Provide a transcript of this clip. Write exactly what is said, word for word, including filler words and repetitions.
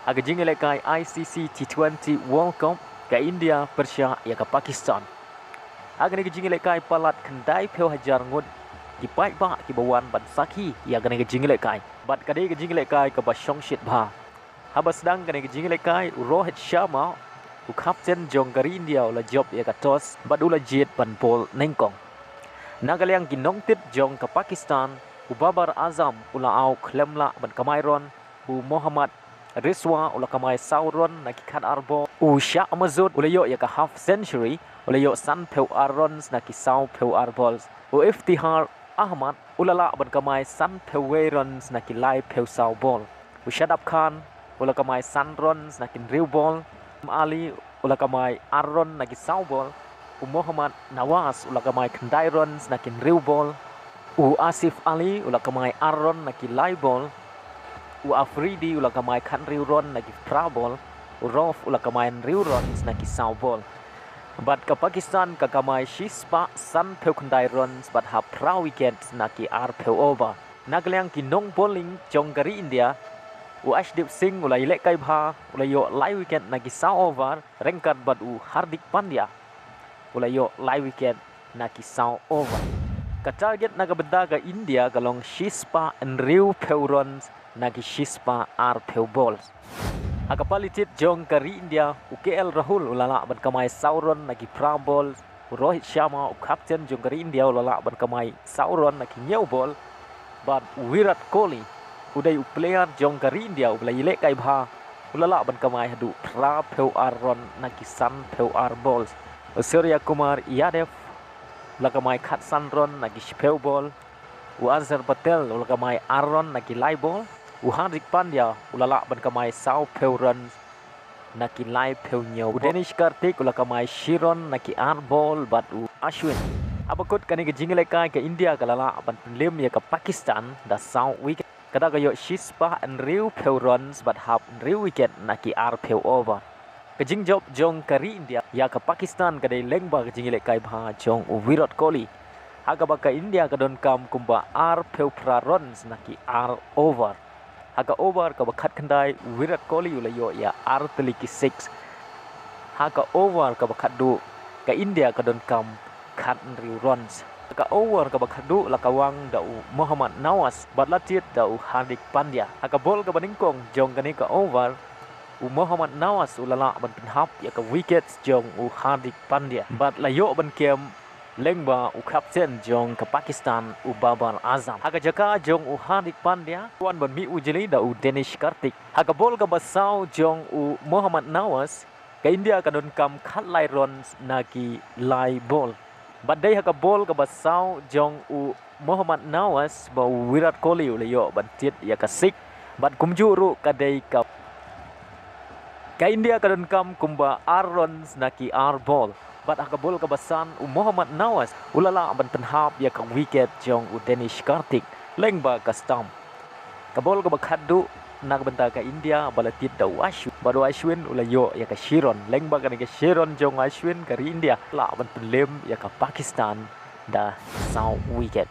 Ha ka jingïalehkai I C C T twenty World Cup, ka India pyrshah ïa ka Pakistan. Ha kane ka jingïalehkai palat khyndai phew hajar ngut ki paidbah kiba wan ban sakhi ïa kane ka jingïalehkai. Bad ka dei ka jingïalehkai kaba shongshit bha. Haba sdang kane ka jingïalehkai, u Rohit Sharma, u captain jong ka ri India, u la jop ïa ka toss bad u la jied ban bol nyngkong. Na ka liang ki nongtit jong ka Pakistan, u Babar Azam u la aw khlem lah ban kamai run, u Mohammad Rizwan u la kamai saw run na ki khatar ball. U Shah Masood u la ïoh ïa ka half century, u la ïoh sanphew ar runs na ki sawphew ar balls. U Iftihar Ahmad u la lah ban kamai sanphew wei runs na ki laiphew saw ball. U Shadab Khan u la kamai san runs na ki hynriew ball. Ali u la kamai ar run na ki saw ball. U Mohammad Nawaz u la kamai khyndai runs na ki hynriew ball. U Asif Ali u la kamai ar run na ki lai ball. U Afridi u la kamai khathynriew run na ki phra ball. U Rauf u la kamai hynriew runs na ki saw ball. Bad ka Pakistan ka kamai shispah sanphew khyndai runs bad hap phra wicket na ki arphew over. Na ka liang ki nong bowling jong ka ri India, u Arshdeep Singh u la ïalehkai bha, u la ïoh lai wicket na ki saw over, ryngkat bad u Hardik Pandya u la ïoh lai wicket na ki saw over. Ka target na ka bynta ka India ka long shispah hynriewphew runs na ki shispah arphew balls. Ha ka palitit jong ka ri India, u K L Rahul u la lah ban kamai saw run na ki phra balls. U Rohit Sharma, u captain jong ka ri India, u la lah ban kamai saw run na ki hynñiew ball. Bad u Virat Kohli u dei u player jong ka ri India uba la ïalehkai bha, u la lah ban kamai haduh phraphew ar run na ki sanphew ar balls. U Suryakumar Yadav u la kamai khatsan run na ki shiphew ball. U Axar Patel u la kamai ar run na ki lai ball. U Hardik Pandya u la lah ban kamai sawphew run na ki laiphew hynñiew. U Danish Karthik u la kamai shi run na ki ar ball bad u Ashwin. Haba kut kane ka jingïalehkai, ka India ka la lah ban pynlip ïa ka Pakistan da saw wicket. Kata ka ïoh shispah hynriewphew runs bad hap hynriew wicket na ki arphew over. Ka jingjop jong ka ri India ïa ka Pakistan ka dei lyngba ka jingïalehkai bha jong u Virat Kohli, ha kaba ka India ka donkam kumba arphew phra runs na ki ar over. Ha ka over kaba khatkhyndai, u Virat Kohli u la ïoh ïa ar tylli ki six. Ha ka over kaba khatduh, ka India ka donkam khathynriew runs. Ha ka over kaba khatduh la kawang da u Mohammad Nawaz bad la tied da u Hardik Pandya. Ha ka ball kaba nyngkong jong kane ka over, u Mohammad Nawaz u la lah ban pynhap ïa ka wicket jong u Hardik Pandya bad la ïoh ban kem lyngba u captain jong ka Pakistan, u Babar Azam. Ha ka jaka jong u Hardik Pandya, wan ban mih u jylliew da u Danish Karthik. Ha ka ball kaba saw jong u Mohammad Nawaz, ka India ka donkam khatlai runs na ki lai ball. Bad dei ha ka ball kaba saw jong u Mohammad Nawaz ba u Virat Kohli u la ïoh ban tied ïa ka six. Bad kumjuh ruh ka dei ka, ka India ka donkam kumba ar runs na ki ar ball. Bad ha ka ball kaba san, u Mohammad Nawaz u la lah ban pynhap ïa ka wicket jong u Danish Karthik lyngba ka stump. Ka ball kaba khatduh na ka bynta ka India ba la tied da u Ashwin. Bad u Ashwin u la ïoh ïa ka shi run. Lyngba kane ka shi run jong u Ashwin, ka ri India lah ban pynlip ïa ka Pakistan da saw wicket.